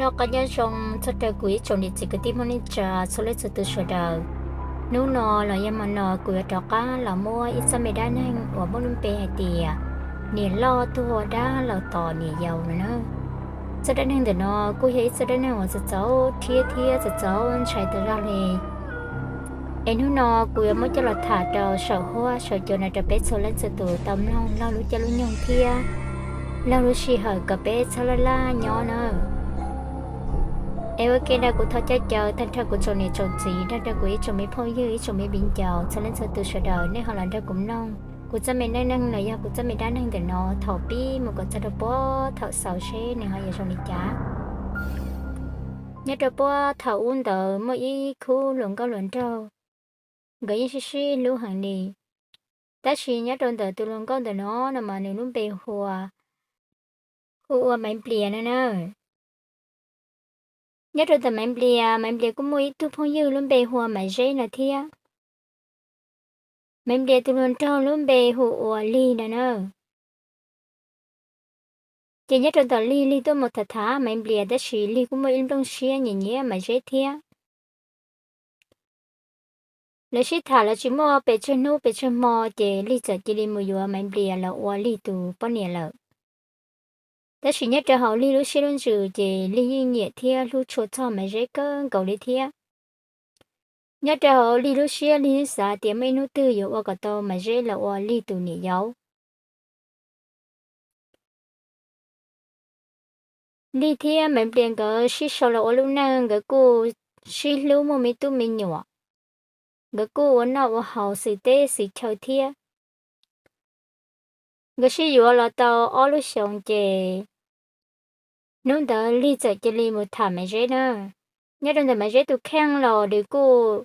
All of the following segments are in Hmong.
Noj qab nyob zoo txog rau kuv ib tsoom niam txiv kwv tij Hmoob neej tsa txhua leej txhua tus sawv daws. Hnub no los yog hmo no kuv yuav rov qab los muab ib txoj me dab neeg uas muaj lub npe hais tias niam loj tuag dab laus tos niam yau no na. Txoj dab neeg ntawm no kuj yog ib txoj dab neeg uas txaus txaus rhiab thiab txaus txaus ntshai tas zog li. Es hnub no kuv yuav muab coj los tham rau saum huab saum cua no rau peb txhua leej txhua tus tau mloog laug lub caij lub nyoog thiab laug lub sij hawm kom peb txhob laj laj nyob nawb. Es ua ke ntawd kuv thov caw caw tag nrho kuv tsoom niam tsoom txiv, nrog rau kuv ib tsoom me phooj ywg, ib tsoom me viv ncaus txhua leej txhua tus sawv daws nej ho los nrog kuv mloog kuv txoj me neej neeg los yog kuv txoj me dab neeg ntawm no thaum pib mus kom txog rau puag thaum xaus seb nws ho yuav zoo li cas. Nyob rau puag thaum ub ntawd muaj ib khub hluas nkauj hluas nraug, nkawd yeej sib sib hlub heev li. Tab sis nyob rau ntawm tus hluas nkauj ntawm no no mas nws lub npe hu ua, hu ua Maiv Nplias no na. Nyob rau ntawm Maiv Nplias, Maiv Nplias kuj muaj ib tug phooj ywg lub npe hu ua Maiv Zeb no thiab. Maiv Nplias tus hluas nraug lub npe hu ua Lig no na. Ces nyob rau ntawm Lig, Lig tuaj mus tham tham Maiv Nplias tab sis Lig kuj muaj ib nplooj siab nyiam nyiam Maiv Zeb thiab. Lawv sib tham los tsis muaj pes tsawg hnub pes tsawg hmo ces Lig txawm cia li mus yuav Maiv Nplias los ua Lig tus poj niam lawm. Tab sis nyob rau hauv Lig lub siab lub ntsws ces Lig yeej nyiam thiab hlub tshua txog Maiv Zeb kawg nkaus li thiab. Nyob rau hauv Lig lub siab, Lig yeej xav tias muaj ib hnub twg yuav ua kom tau Maiv Zeb los ua Lig tus niam yau. Lig thiab Maiv Nplias nkawd sib sau los ua lub neej, nkawd kuj sib hlub muaj me tub me nyuam. Nkawd kuj ua noj ua haus xwm teb xwm chaw thiab. Nkawd sib yuav los tau ob lub xyoos ces hnub ntawd Lig txawm cia li mus tham Maiv Zeb na. Nyob rau ntawm Maiv Zeb tus kheej los nws kuj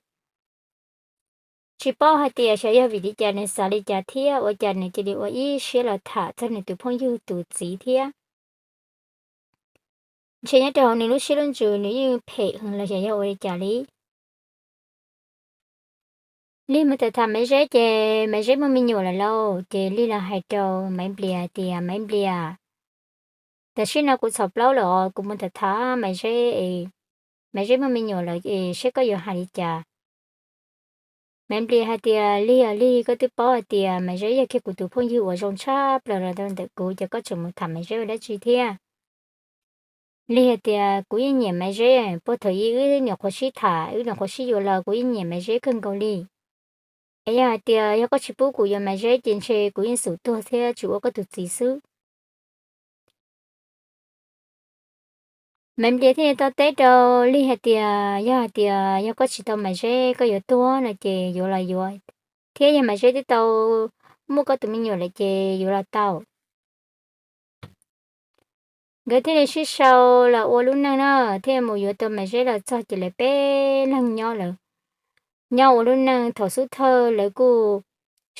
tsis paub hais tias xyov yog vim li cas nws xav li cas thiab ua cas nws cia li ua ib siab los tham txog nws tus phooj ywg tus txiv thiab. Ntshe nyob rau hauv nws lub siab lub ntsws nws yeej phem heev los xyov yog ua li cas li. Lig mus tham tham Maiv Zeb ces Maiv Zeb muaj me nyuam lawm lauj, ces Lig los hais rau Maiv Nplias tias, Maiv Nplias, tam sim no kuv txhos plaub lawm os, kuv mus tham tham Maiv Zeb es Maiv Zeb muaj me nyuam lawm es seb koj yuav hais li cas. Maiv Nplias hais tias, Lig, Lig, koj twb paub hais tias Maiv Zeb yog kiag kuv tus phooj ywg uas zoo tshaj plaws los rau ntawm kuv, ces koj tseem mus tham Maiv Zeb ua dab tsi thiab? Lig hais tias, Kuv yeej nyiam Maiv Zeb, puag thaum ub wb nyuam qhuav sib tham, wb nyuam qhuav sib yuav los kuv yeej nyiam Maiv Zeb kawg nkaus li. Es yog hais tias yog koj tsis pub kuv yuav Maiv Zeb ces ntshe kuv yeej xum tuag thiab tsis ua koj tus txiv xwb. Maiv Nplias thiaj li tau teb rau Lig hais tias, Yog hais tias yog koj tsis tau Maiv Zeb koj yuav tuag no ces yuav los yuav, thiab yog Maiv Zeb twb tau muaj koj tus me nyuam lawm ces yuav los tau. Nkawd thiaj li sib sau los ua lub neej na, thiaj mus yuav tau Maiv Zeb los txog ces lawv peb leeg nyob lawm, nyob ua lub neej thaum xub thawj lawv kuj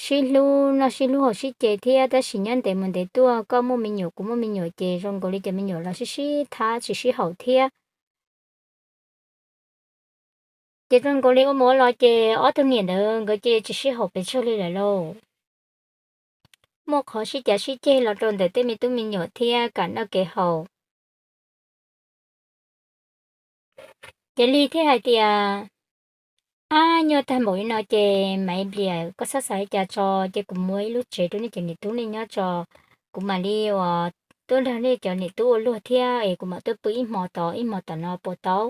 sib hlub noj sib hlub haus sib ce thiab, tab sis nyob ntev mus ntev tuaj koj muaj me nyuam kuv muaj me nyuam ces zoo nkaus li cov me nyuam los sib sib thab tsis sib haum thiab. Ces zoo nkaus li ua mus ua los ces ob tug niam ntawd nkawd cia li tsis sib haum pes tsawg li lawm lauj. Muaj qhov sib cav sib ceg los rau ntawm tej me tub me nyuam thiab kev noj kev haus. Ces Lig thiaj hais tias, Ab, nyuaj tag npaum li no ces Maiv Nplias, koj txhob xav li cas tso, ces kuv muab ib lub tsev rau nej cov niam tub nej nyob tso, kuv mam li uas tuaj nrog nej cov niam tub ua luag thiab es kuv mam tuaj pw ib hmo tod ib hmo tom no puas tau?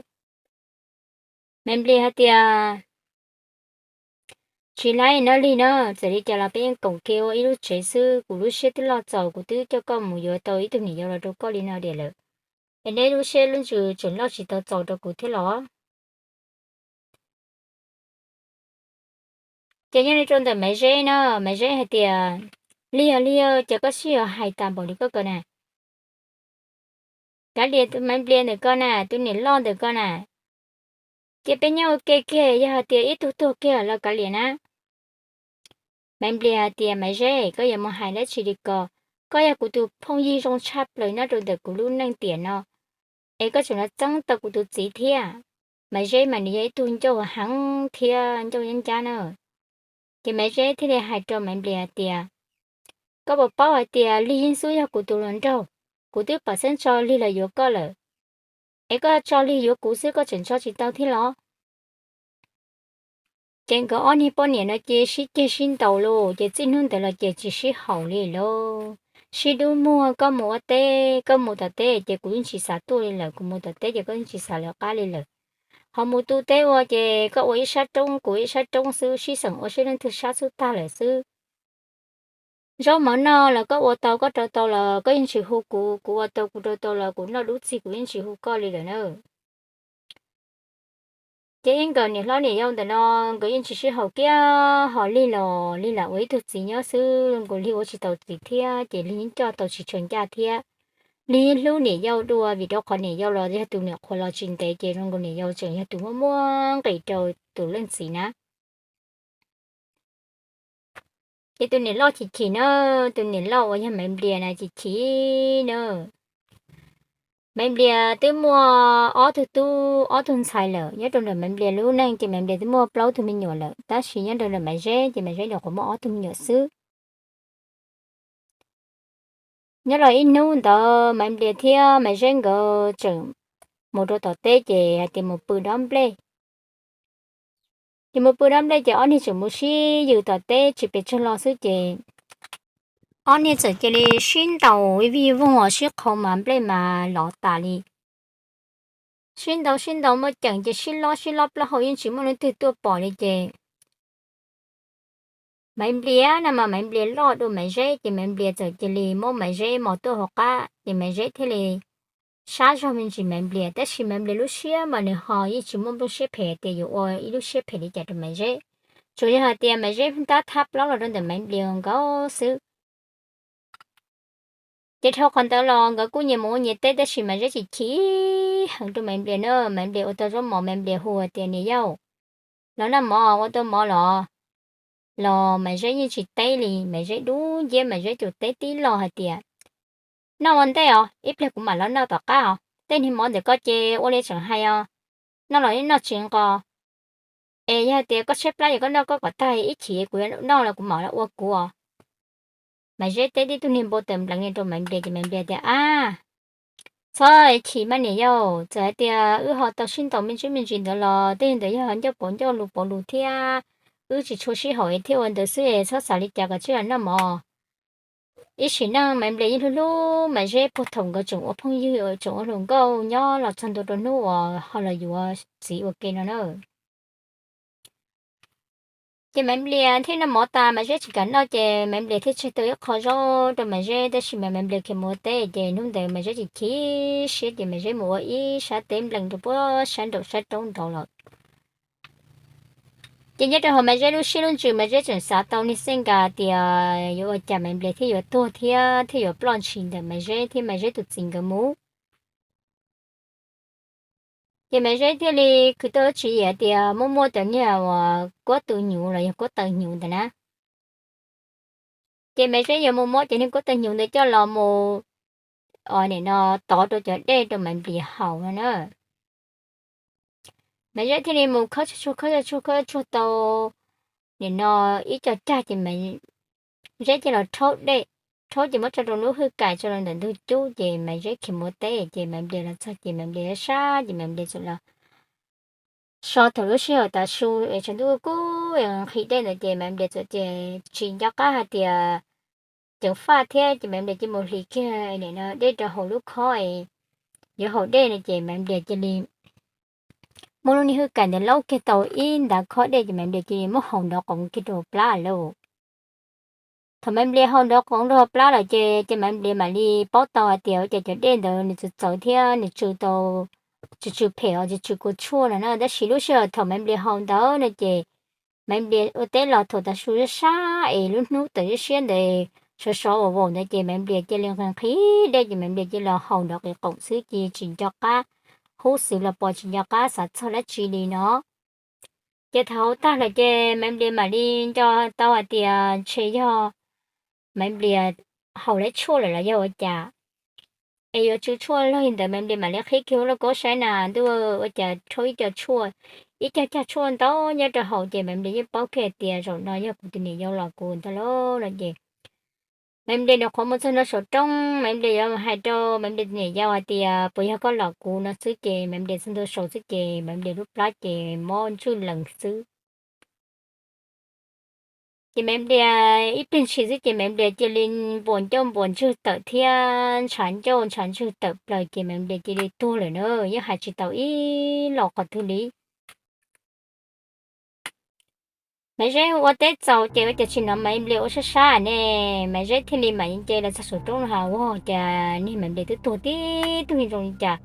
Maiv Nplias hais tias, Tsis laib no Lig na, txawm li cas los peb yeej koom kiag ua ib lub tsev xwb, kuv lub siab twb loj txaus kuv twb coj koj mus yuav tau ib tug niam yau los rau koj li no diam lawm, es neb lub siab lub ntsws tseem loj tsis tau txaus rau kuv thiab los? Ces nyob li rau ntawm Maiv Zeb na, Maiv Zeb hais tias, Lig, Lig, ces koj sib yuav hais tas npaum li koj ko na, kav liam tus Maiv Nplias ntawm ko na, tus niam loj ntawm ko na, ces peb nyob ua ke kiag, yog hais tias ib tug tuag kiag los kav liam na. Maiv Nplias hais tias, Maiv Zeb, koj yuav mus hais dab tsi li ko? Koj yog kuv tus phooj ywg zoo tshaj plaws nyob rau ntawm kuv lub neej tiam no, es koj tseem los txeeb tau kuv tus txiv thiab. Maiv Zeb mas nws yog ib tug ncauj heev thiab ncauj ncab ncab na. Ces Maiv Zeb thiaj li hais rau Maiv Nplias tias, Koj puas paub hais tias Lig yeej xub yog kuv tus hluas nraug, kuv twb pom xeeb tso Lig los yuav koj lawm. Es koj tso lig yuav kuv xwb koj tseem tso tsis tau thiab los? Ces nkawd ob niag poj niam no ces sib ceg sib ntaus lauj, ces txij hnub ntawd los ces tsis sib haum li lauj. Sib dub muag, koj mus ua teb, koj mus tom teb ces kuv yeej tsis xav tuaj li lawm, kuv mus tom teb ces koj yeej tsis xav lawv qab li lawm. Ho mus tu teb ua ces koj ua ib sab roob kuv ua ib sab roob xwb, sib xeem ua sib leej twg sab xub tag lawm xwb. Zaub mov noj los koj ua tau koj rau tau los koj yeej tsis hu kuv, kuv ua tau kuv rau tau los kuv noj dub txig kuv yeej tsis hu koj li lawm na. Ces ib nkawm niam hlob niam yau ntawm no nkawd yeej tsis sib haum kiag, ho lig los lig lam ua ib tug txiv nyob xwb, nkaus lig ua tsis tau txiv thiab ces lig yeej coj tau tsis tshua ncaj thiab. Lig yeej hlub niam yau dua vim rau qhov niam yau los yog tus niam qhuav los tsis ntev ces zoo nkaus niam yau tseem yog tus muaj muaj nqis rau tus leej txiv na. Ces tus niam loj chim chim na, tus niam loj uas yog Maiv Nplias na chim chim na. Maiv Nplias twb muaj ob tug tub ob tug ntxhais lawm, nyob rau ntawm Maiv Nplias lub neej ces Maiv Nplias twb muaj plaub tug me nyuam lawm, tab sis nyob rau ntawm Maiv Zeb ces Maiv Zeb nyuam qhuav muaj ob tug me nyuam xwb. Nyob los ib hnub ntawd Maiv Nplias thiab Maiv Zeb nkawd tseem mus rau tom teb ces hais tias mus pw dob nplej. Ces mus pw dob nplej ces ob niag tseem mus sib yws tom teb tsis pes tsawg los xwb ces ob niag txawm cia li sib ntaus ib vij voog os, sib qhau mas nplej mas lov tas li. Sib ntaus sib ntaus muaj ceem ces sib lob sib lob plaub hau yeej tsis muaj leej twg tuaj pom li ces Maiv Nplias na mas Maiv Nplias loj dua Maiv Zeb ces Maiv Nplias txawm cia li muab Maiv Zeb mos tuaj hauv qab ces Maiv Zeb thiaj li sab zog me ntsis Maiv Nplias, tab sis Maiv Nplias lub siab mas nws ho yeej tsis muaj lub siab phem tias yuav ua ib lub siab phem li cas rau Maiv Zeb. Tsuas yog hais tias Maiv Zeb tab thab plaub los rau ntawm Maiv Nplias nkaus xwb. Ces dhau qhov ntawd los nkawd kuj nyias mus ua nyias teb tab sis Maiv Zeb chim chim heev rau Maiv Nplias na, Maiv Nplias ua tau zaub mov Maiv Nplias hu tias niam yau, los noj mov ua tau mov los? Los Maiv Zeb yeej tsis teb li, Maiv Zeb dub nciab Maiv Zeb tsuas teb tib lo hais tias noj ua ntej os, ib pliag kuv mam los noj tom qab os, tej niag mov ntawm koj ces ua li tseem hais os, noj los noj tsis nqos. Es yog hais tias koj tshaib plab ces koj noj koj kom tag ib chim kuv yuav noj los kuv mam ua kuv os. Maiv Zeb teb tib tug niag npau taws npleev li rau Maiv Nplias ces Maiv Nplias tias ab, txhob chim mas niam yau, txawm hais tias wb ho tau sib ntaus me ntsis me ntsis ntawd los tej ntawd yog ncauj pauv ncauj lus pauv lus thiab, wb tsis tshua sib haum thiaj ua ntawd xwb es txhob xav li cas kom tsij los noj mov. Ib sim neej Maiv Nplias yeej hlub hlub Maiv Zeb puag thaum nkawd tseem ua phooj ywg tseem ua hluas nkauj nyob los txog ntua rau hnub uas ho los yuav txiv ua ke no na. Ces Maiv Nplias thiaj noj mov tas Maiv Zeb tsis kam noj ces Maiv Nplias thiaj tseg tau ib qho zaub rau Maiv Zeb tab sis mas Maiv Nplias khiav mus ua teb ces hnub ntawd Maiv Zeb chim chim siab ces Maiv Zeb mus ua ib sab teb nplees rau puag sab nraum sab roob nraud lawm. Ces nyob rau hauv Maiv Zeb lub siab lub ntsws Maiv Zeb tseem xav tau niag xeej nkas tias yuav ua cas Maiv Nplias thiaj yuav tuag thiab thiaj yuav ploj ntshis ntawm Maiv Zeb thiab Maiv Zeb tus txiv nkawd mus. Ces Maiv Zeb thiaj li khwv tau tswv yim tias muaj muaj cov niag uas kuab tu hnyuv los yog kuab taw hnyuv ntawd na. Ces Maiv Zeb yuav mus muab cov niag kuab taw hnyuv ntawd coj los mus, nim no tov rau cov dej rau Maiv Nplias haus no na. Maiv Zeb thiaj li mus khawb tshuaj tshuaj khawb tshuaj tshuaj khawb tshuaj tau nim no ib co cag ces Maiv Zeb cia los rhaub dej, rhaub ces muab tso rau lub hwj kais tso rau ntawm ntug cub ces Maiv Zeb khiav mus ua teb ces Maiv Nplias los txog ces Maiv Nplias sab ces Maiv Nplias txawm los so thaum lub sij hawm tav su es tshav ntuj kub nqhis dej ntawd ces Maiv Nplias txawm ces tsis nco qab hais tias ceev faj thiab ces Maiv Nplias cia mus hliv kiag nim no dej rau hauv lub khob es yuav haus dej no ces Maiv Nplias cia li muab lub niag hwj kais ntawd laub kiag tau ib ntav khob dej ces Maiv Nplias cia li muab haus nrov qoov kiag rau hauv plab lawm. Thaum Maiv Nplias haus nrov qoov rau hauv plab lawm ces ces Maiv Nplias mam li paub tau hais tias ua cas cov dej ntawd nws txawv txawv thiab nws tsw tau, tsw tsw phem os, tsw tsw kua tshuaj no na. Tab sis lub sij hawm thaum Maiv Nplias haus ntawd no ces Maiv Nplias ua teb los thaum tav su sab sab es lub hnub tawm siab siab ntawd sov sov uas vaum ntawd ces Maiv Nplias cia li nqhis nqhis dej ces Maiv Nplias cia li los haus nrov qis qoom xwb ces tsis nco qab hub xwb los pos tsis nco qab xav txog dab tsi li no. Ces thaum haus tag lawm ces Maiv Nplias mam li nco tau hais tias ntshe yog Maiv Nplias haus lawv tshuaj lawm los yog ua cas es yuav tsw tshuaj log li ntawd. Maiv Nplias mam li qhib kiag lub lauj kaub saib na ntuj ua cas rhaub ib co tshuaj, ib co cag tshuaj ntau nyob rau hauv ces Maiv Nplias yeej paub kiag hais tias zaum no yog kuv tus niam yau los kuv ntag lauj no ces Maiv Nplias nyuam qhuav mus txog ntua saum roob, Maiv Nplias yuav hais rau Maiv Nplias niam yau hais tias, puas yog koj los kuv no xwb ces Maiv Nplias txog ntua saum xwb ces Maiv Nplias lub plab ces mob ntswj lees xwb. Ces Maiv Nplias ib pliag ntshis xwb ces Maiv Nplias cia li npuas ncauj npuas ntswg tawm thiab ntshav ncauj ntshav ntswg tawm plaws ces Maiv Nplias cia li tuag lawm na, yeej hais tsis tau ib los qhov twg li. Maiv Zeb ua teb txaus ces ua cas tsis hnov Maiv Nplias ua sab sab ne, Maiv Zeb thiaj li mam nce los txog saum roob no has ua cas niag Maiv Nplias twb tuag tib tug zoo li cas,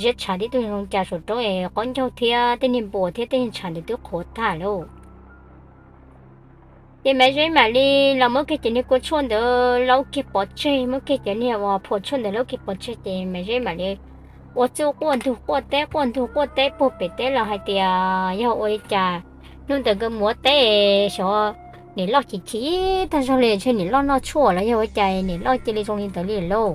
ziab tshav tib tug zoo li cas saum roob es qaub ncaug thiab tej niag npuas thiab tej niag ntshav ntawd twb qhuav tag lauj. Ces Maiv Zeb mam li los muab kiag cov niag kua tshuaj ntawd laub kiag pov tseg, muab kiag cov niag uas phua tshuaj ntawd laub kiag pov tseg ces Maiv Zeb mam li ua txuj quaj ntug quaj teb quaj ntug quaj teb puag pem teb los hais tias yog ua li cas hnub ntawd nkawd mus ua teb xyov niam loj chim chim tag zog li, ntshe niam loj noj tshuaj los yog ua cas niam loj cia li zoo li ntawd li lauj.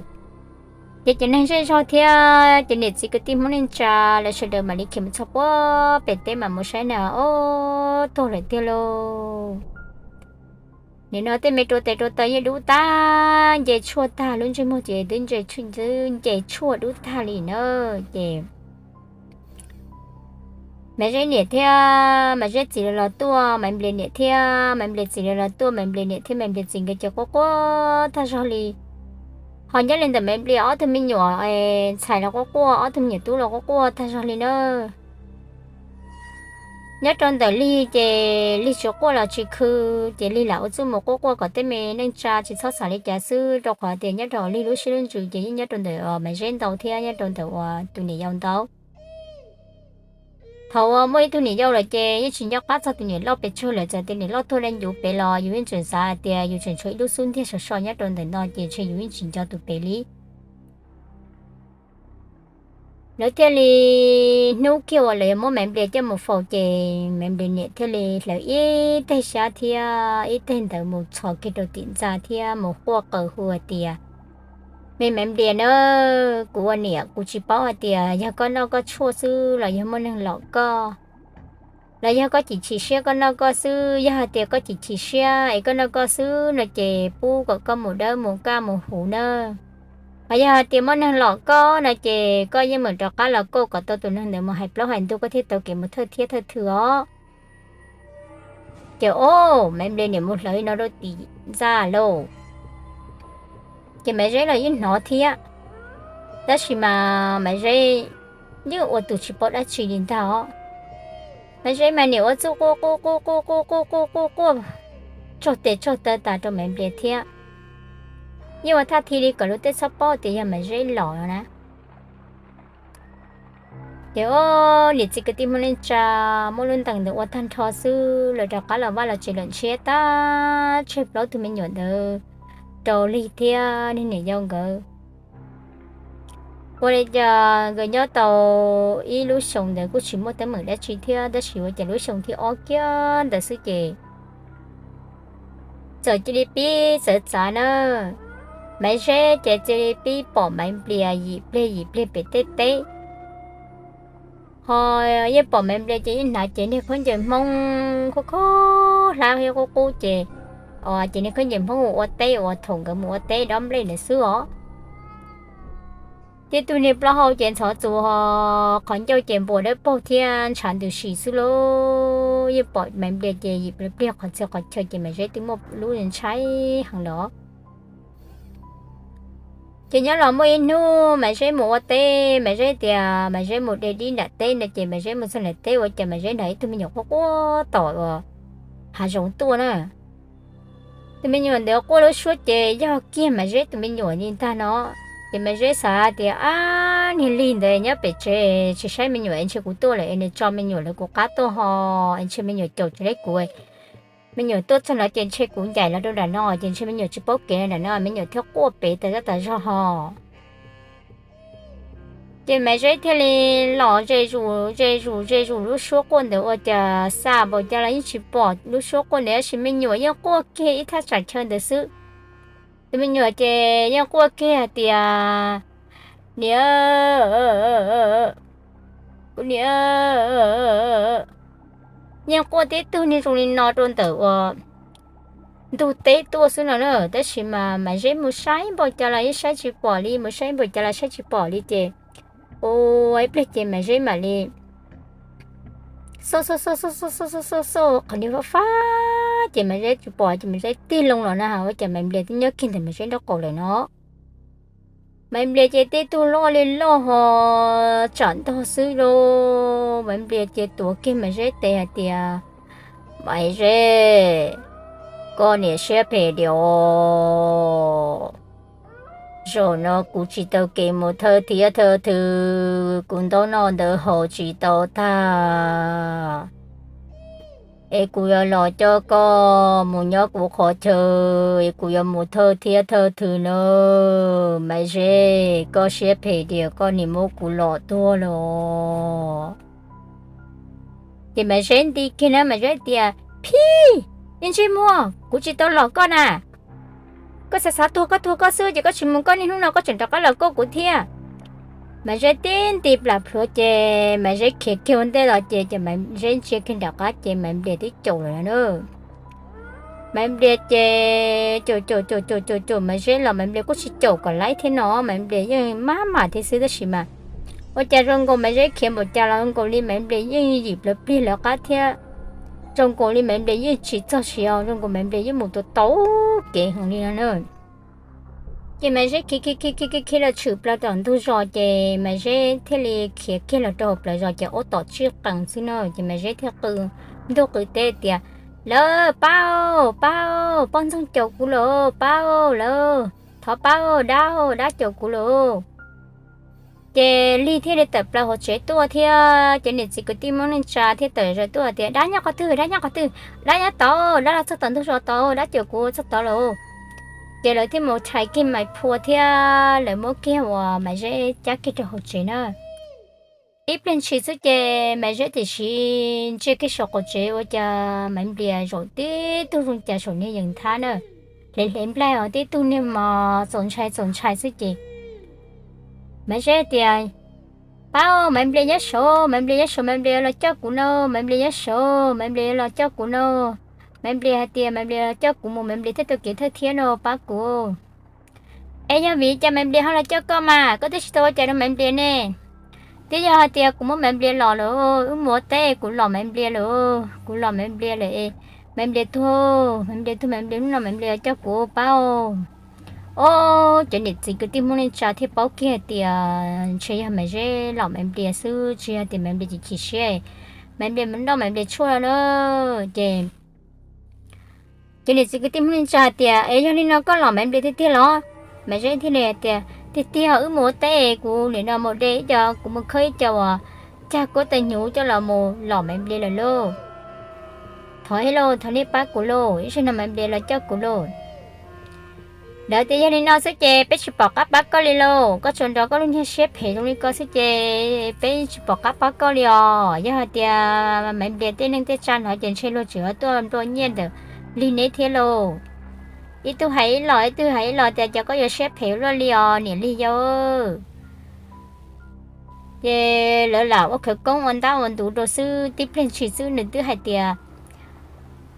Ces cov neeg zej zog thiab cov niam txiv kwv tij Hmoob neej tsa lawv sawv daws mam li khiav mus txog puag pem teb mam mus saib na, ob, tuag lawm tiag lauj. Nim no tej me rau tes rau taw yeej dub tag, nce tshuaj tag, lub ntsej muag ces twb nce tshuaj dub tag li na. Ces Maiv Zeb niam thiab Maiv Zeb txiv lawv los tuaj, Maiv Nplias niam thiab Maiv Nplias txiv lawv los tuaj, Maiv Nplias niam thiab Maiv Nplias txiv nkawd ces quaj quaj tag zog li. Ho nyob li ntawm Maiv Nplias ob tug me nyuam ntxhais los quaj quaj, ob tug me nyuam tub los quaj quaj tag zog li na. Nyob rau ntawm Lig ces Lig tsis quaj los tsis khw, ces Lig lam ua txuj mus quaj quaj kom tej me neej tsa tsis txhob xav li cas xwb, rau qhov tias nyob rau Lig lub siab lub ntsws ces yeej nyob rau ntawm Maiv Zeb ntau thiab nyob rau ntawm uas tus niam yau ntau. Thaum uas muaj ib tug niam yau lawm ces yeej tsis nco qab txog tus niam loj pes tsawg lawm, txawm tias niam loj tuag dai ncuv pem los yus yeej tseem xav hais tias yus tseem tshuav ib lub xub ntiag sov so nyob rau ntawm no ces ntshe yus yeej tsis nco tus pem li. Lawv thiaj li, hnub kiag uas lawv yuav muab Maiv Nplias coj mus faus ces Maiv Nplias niam thiaj li hlawv ib teg xyab thiab ib teg ntawd mus txhos kiag rau tim ntxa thiab mus quaj qw hu hais tias, Me Maiv Nplias na, kuv ua niam kuv tsis paub hais tias yog koj noj koj tshuaj xwb los yog muaj neeg lom koj, los yog koj chim chim siab koj noj koj xwb. Yog hais tias koj chim chim siab es koj noj koj xwb no ces pub kom koj mus dawb mus kaj mus huv na. Hos yog hais tias muaj neeg lom koj no ces koj yeej meem rov qab los kauj kom tau tus neeg ntawd mus hais plaub hais ntug koj thiaj tau kev mus thawj thiab thawj thw os. Ces ob, Maiv Nplias niam mus hlawv no rau tim ntxa lauj. Ces Maiv Zeb los yeej hnov thiab, tab sis mas Maiv Zeb yeej ua tus tsis paub dab tsi li ntag os. Maiv Zeb mas niam ua txuj quaj quaj quaj quaj quaj quaj quaj quaj quaj, tsog tes tsog taw tas rau Maiv Nplias thiab. Yeej ua thaj thi li kom luag tej txhob paub tias yog Maiv Zeb los no na. Ces ob, niam txiv kwv tij Hmoob neej tsa muab lub ntees ntawd ua tag nrho xwb, lawv rov qab los vaj los tsev lawm ntshiab tag tseg plaub tug me nyuam ntawd rau Lig thiab niag niam yau nkawd. Ua li cas nkawd nyob tau ib lub xyoo ntawd kuj tsis muaj teeb meem dab tsi thiab, tab sis ua cas lub xyoo thib ob kiag ntawd xwb ces txawm cia li pib txawv txav na. Maiv Zeb ces cia li pib pom Maiv Nplias yim pliag yim pliag pem tej teb. Ho yeej pom Maiv Nplias ces yeej hnav cev niag khaub ncaws Hmoob khaub khaub hlab qub qub ces, ces niag khaub ncaws Hmoob mus ua teb uas thaum nkawd mus ua teb dob nplej ntawd xwb os. Ces tus niag plaub hau ces ntxhov txuas, qhov ncauj ces npuas dawb paug thiab ntshav ntws si xwb lauj. Yeej pom Maiv Nplias ces yim pliag pliag qhov txhia qhov chaw ces Maiv Zeb twb muaj lub ntshai heev lawm. Ces nyob los muaj ib hnub Maiv Zeb mus ua teb, Maiv Zeb tias Maiv Zeb mus de dib nram teb no ces Maiv Zeb mus txog nram teb ua cas Maiv Zeb hnov ib tug me nyuam quaj quaj tom uas hav zoov tuaj na. Tus me nyuam ntawd quaj lub suab ces yog kiag Maiv Zeb tus me nyuam li ntag no. Ces Maiv Zeb xav tias, ab, niag Lig ntawd nyob pem tsev tsis saib me nyuam es ntshe kuv tuaj lawm es nws tso me nyuam lawv kuv qab tuaj ho es ntshe me nyuam caum tsis laib kuv. Me nyuam tuaj txog no ces ntshe kuv ncaim los rau nram no ces ntshe me nyuam tsis paub kev nram no me nyuam thiaj quaj pem tas zaj tas zog ho. Ces Maiv Zeb thiaj li los ze zus ze zus ze zus lub suab quaj ntawd ua cas xa npaum cas los yeej tsis pom lub suab quaj ntawd tab sis me nyuam yeej quaj kiag ib thaj tsam chaw ntawd xwb. Tus me nyuam ces yeej quaj kiag hais tias, niam, kuv niam, yeej quaj tib tug niag zoo li no rau ntawm uas ntug teb tuaj xwb no na. Tab sis mas Maiv Zeb mus saib npaum cas los yeej saib tsis pom li, mus saib npaum cas los saib tsis pom li ces ua ib pliag ces Maiv Zeb mam li xauj xauj xauj xauj xauj xauj xauj xauj qhov niag fab fab ces Maiv Zeb tsis pom ces Maiv Zeb tig loo los na, ua cas Maiv Nplias twb nyob kiag ntawm Maiv Zeb nraub qaum lawm no. Maiv Nplias ces tib tug loj li loj ho tsam ntog xwb lauj. Maiv Nplias ces tuav kiag Maiv Zeb tes hais tias, Maiv Zeb, koj niam siab phem diam os. Zaum no kuv tsis tau kev mus thawj thiab thawj thw, kuv ntaub noj ntawv haus tsis tau tag, es kuv yuav los coj koj mus nyob kuv qhov chaw, es kuv yuav mus thawj thiab thawj thw na. Maiv Zeb, koj siab phem diam, koj niam muab kuv lom tuag los. Ces Maiv Zeb nti kiag na, Maiv Zeb tias, Phij! Niag ntsej muag, kuv tsis tau lom koj na. Koj xav xav tuag koj tuag koj xwb ces koj tsis mus koj, niaj hnub no koj tseem rov qab los kuj kuv thiab. Maiv Zeb tib nti plam plhuav ces Maiv Zeb khiav kiag ua ntej los ces ces Maiv Zeb ntsia kiag nram qab ces Maiv Nplias twb caum lawm na. Maiv Nplias ces caum caum caum caum caum caum Maiv Zeb los Maiv Nplias kuj tsis caum kom laib thiab no, Maiv Nplias yeej maj mam thiab xwb tab sis mas ua cas zoo nkaus Maiv Zeb khiav npaum cas los zoo nkaus li Maiv Nplias yeej yim plawv plig lawv qab thiab. Zoo nkaus li Maiv Nplias yeej tsis txog siav, zoo nkaus Maiv Nplias yeej mus tau tau kev heev li no na. Ces Maiv Zeb khiav khiav khiav khiav khiav los tshwm plaws tom ntug zos ces Maiv Zeb thiaj li khiav kiag los rau hauv plawv zos ces ua tom tsij qees xwb na ces Maiv Zeb thiaj qw ntuj qw teb tias, Lawv, pab, pab, poj ntxoog caum kuv lawm, pab, lawv, thov pab, dab, dab caum kuv lawm. Ces Lig thiaj li tawm plaws hauv tsev tuaj thiab ces niam txiv kwv tij Hmoob neej tsa thiaj tawm zaws tuaj tias, Dab nyob qhov twg, dab nyob qhov twg? Dab nyob tod, dab los txog tom ntug zos tod, dab caum kuv txog tod lawm. Ces lawv thiaj mus rhais kiag Maiv Phua thiab lawv muab kiag uas Maiv Zeb cab kiag rau hauv tsev na. Ib pliag ntshis xwb ces Maiv Zeb tiam sis ntsia kiag saum qaum tsev ua cas Maiv Nplias zaum tib tug zoo cas saum niag yees thab na, hle hle nplaig os, tib tug niag mos txaus ntshai txaus ntshai xwb ces Maiv Zeb tias, Pab, Maiv Nplias nyob saud, Maiv Nplias nyob saud, Maiv Nplias los coj kuv no, Maiv Nplias nyob saud, Maiv Nplias los coj kuv no. Maiv Nplias hais tias, Maiv Nplias los coj kuv mus, Maiv Nplias thiaj tau kev thawj thiab no, pab kuv. Es yog vim cas Maiv Nplias ho los coj koj mas, koj twb tsis tau ua cas rau Maiv Nplias ne? Twb yog hais tias kuv muab Maiv Nplias lom lawm, wb mus ua teb kuv lom Maiv Nplias lawm, kuv lom Maiv Nplias lawm es Maiv Nplias tuag, Maiv Nplias tuag, Maiv Nplias hnub no Maiv Nplias coj kuv pab. Ob, cov niam txiv kwv tij Hmoob neej tsa thiaj paub kiag tias ntshe yog Maiv Zeb lom Maiv Nplias xwb, tsis yog tias Maiv Nplias chim chim siab, Maiv Nplias mus noj Maiv Nplias tshuaj no na. Ces cov niam txiv kwv tij Hmoob neej tsa hais tias, Es yog li no koj lom Maiv Nplias tiag tiag los? Maiv Zeb thiaj li hais tias, Tiag tiag, wb mus ua teb kuv nim no mus de ib co, kuv mus khawb ib co uas cag kuab tais hnyuv coj los mus lom Maiv Nplias lawm lauj. Thov thiab lauj, thov nej pab kuv lauj, ib zaug no Maiv Nplias los coj kuv lauj. Lawv tias, Yog li no xwb ces peb tsis pom qab pab koj li lauj, koj tsuas nrog koj lub niag siab phem zoo li ko xwb ces peb tsis pom qab pab koj li os. Yog hais tias Maiv Nplias tej neej tej tsa hnov ces ntshe luag tseem yuav tuaj nplua nyiaj ntawm Lig neb thiab lauj. Ib tug hais ib los, ib tug hais ib los tias, Cas koj yuav siab phem luaj li os niam Lig yau. Ces lawv lam ua khawv koob ua ntab ua ntuv rau xwb, tib pliag ntshis xwb nws twb hais tias,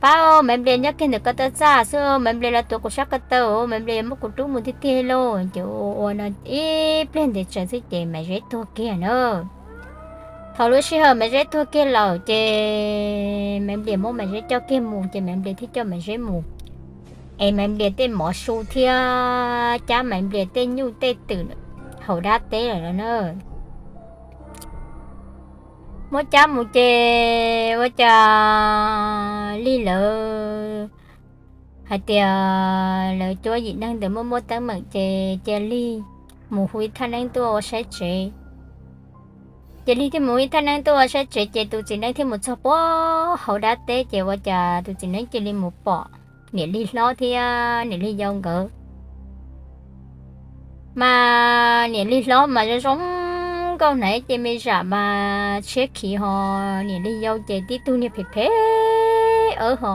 Pab, Maiv Nplias nyob kiag ntawm ko taw txaj xwb, Maiv Nplias los tuav kuv sab ko taw, Maiv Nplias yuav muab kuv rub mus tiag tiag lauj. Ces ua ua no ib pliag ntev tsawv xwb ces Maiv Zeb tuag kiag na. Thaum lub sij hawm Maiv Zeb tuag kiag lawm ces Maiv Nplias muab Maiv Zeb coj kiag mus ces Maiv Nplias thiaj coj Maiv Zeb mus. Es Maiv Nplias tej mov su thiab cab Maiv Nplias tej nyuj tej twm hauv dab teb lawm no na. Muab cab mus ces ua cas Lig lawv hais tias lawv cuab yim neeg ntawd muaj muaj teeb meem ces cia Lig mus hu ib thaj neeb tuaj ua saib tsev. Ces Lig thiaj mus hu ib thaj neeb tuaj ua saib tsev ces tus txiv neeb thiaj mus txog puag hauv dab teb ces ua cas tus txiv neeb cia li mus pom niam Lig hlob thiab niam Lig yau nkawd. Mas niam Lig hlob mas zoo zoo nkauj hnav ces me zam mas tshiab khiv ho niam Lig yau ces tib tug niag phem phem awb ho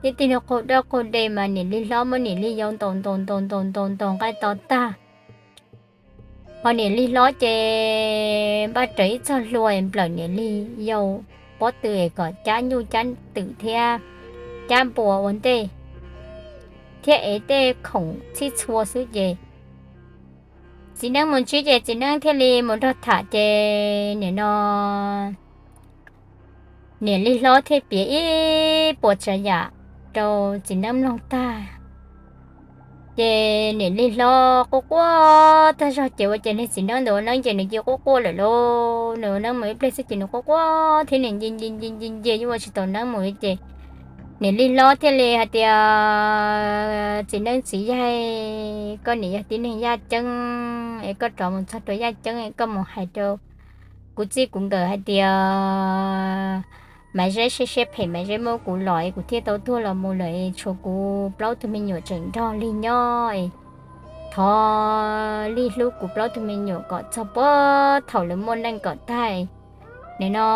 tib tug niag qaug dawb qaug de mas niam Lig hlob muab niam Lig yau ntaus ntaus ntaus ntaus ntaus ntaus nqaij to tag. Ho niam Lig hlob ces npaj raws ib txog hlua nplawm niam Lig yau pob tw es kom cab nyuj cab twm thiab cab npua ua ntej. thiab ev tej khoom txhij txhua xwb ces txiv neeb mus ntsib ces txiv neeb thiaj li mus nrog tham ces nim no niam lig hlob thiaj piav ib puas tsav yam rau txiv neeb mloog tag. Ces niam lig hlob quaj quaj tag zog ces ua ces niag txiv neeb ntawd ua neeb ces nws cia quaj quaj lawm lauj. Nws ua neeb mus ib pliag xwb ces nws quaj quaj thiab nws nce nce nce nce nce yuav ua tsis tau neeb mus li ces niam lig hlob thiaj li hais tias, txiv neeb txiv yaig, koj niam yog tib neeg yaj ceeb es koj rov mus txog rau yaj ceeb es koj mus hais rau kuv txij kuv nkawm hais tias Maiv Zeb siab siab phem, Maiv Zeb muab kuv los es kuv thiaj tau tuag los mus lawm es tshuav kuv plaub tug me nyuam tseem nrog lig nyob es thov lig hlub kuv plaub tug me nyuam kom txog puag thaum lawv muaj neej kom tag. Nim no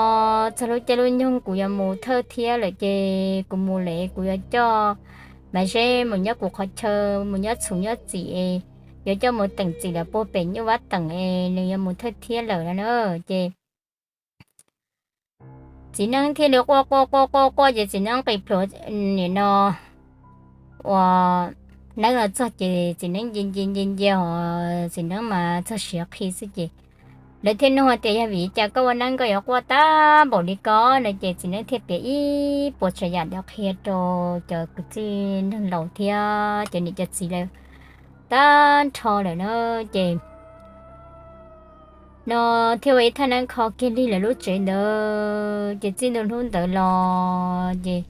txog lub caij lub nyoog kuv yuav mus thawj thiab lawm ces kuv mus lawm es kuv yuav coj Maiv Zeb mus nyob kuv qhov chaw, mus nyob txhuv nyob txim es yuav coj mus teem txim lawm puag pem nyuj vab teem es nws yuav mus thawj thiab lawm no na. Ces txiv neeb thiaj li quaj quaj quaj quaj quaj ces txiv neeb qis pluas nim no uas neeb los txog ces txiv neeb nce nce nce nce os, txiv neeb mas txog siav qhi xwb ces lawv thiaj nug tias yog vim li cas koj ua neeb koj yuav quaj tag npaum li ko no ces txiv neeb thiaj piav ib puas tsav yam ntawd qhia rau cov kwv tij neeg laus thiab cov niam cov txiv lawv tag nrho lawm na. Ces no thiaj ua ib thaj neeb kho kiag li lawv lub tsev ntawd ces txij ntua hnub ntawd los ces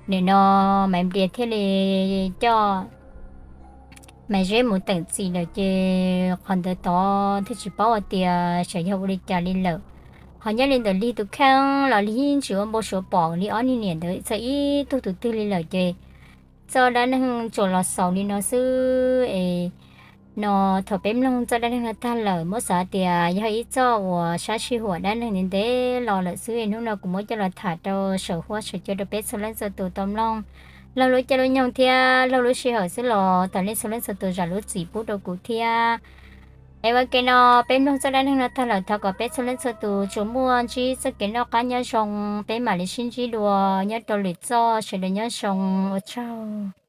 nim no Maiv Nplias thiaj li coj Maiv Zeb mus teem txim lawm ces qhov ntawd tod thiaj tsis paub hais tias xyov yog ua li cas li lawm. Ho nyob li ntawm Lig tus kheej los Lig yeej tsis ua npau suav pom li ob niag niam ntawd txog ib tug tus twg li lawm ces txoj dab neeg tsuas los xaus li no xwb es no thaum peb mloog txoj dab neeg no tag lawm muab xav tias yog ib txoj uas sab sij huam dab neeg ntev ntev los lawm xwb es hnub no kuv muab coj los tham rau saum huab saum cua rau peb txhua leej txhua tus tau mloog. Laug lub caij lub nyoog thiab laug lub sij hawm xwb los thov nej txhua leej txhua tus zam lub txim pub rau kuv thiab. Es ua ke no peb mloog txoj dab neeg no tag lawm thov kom peb txhua leej txhua tus tsuas muaj ntsib txoj kev noj qab nyob zoo, peb mam li sib ntsib dua nyob rau lwm txoj, sawv daws nyob zoo, ua tsaug.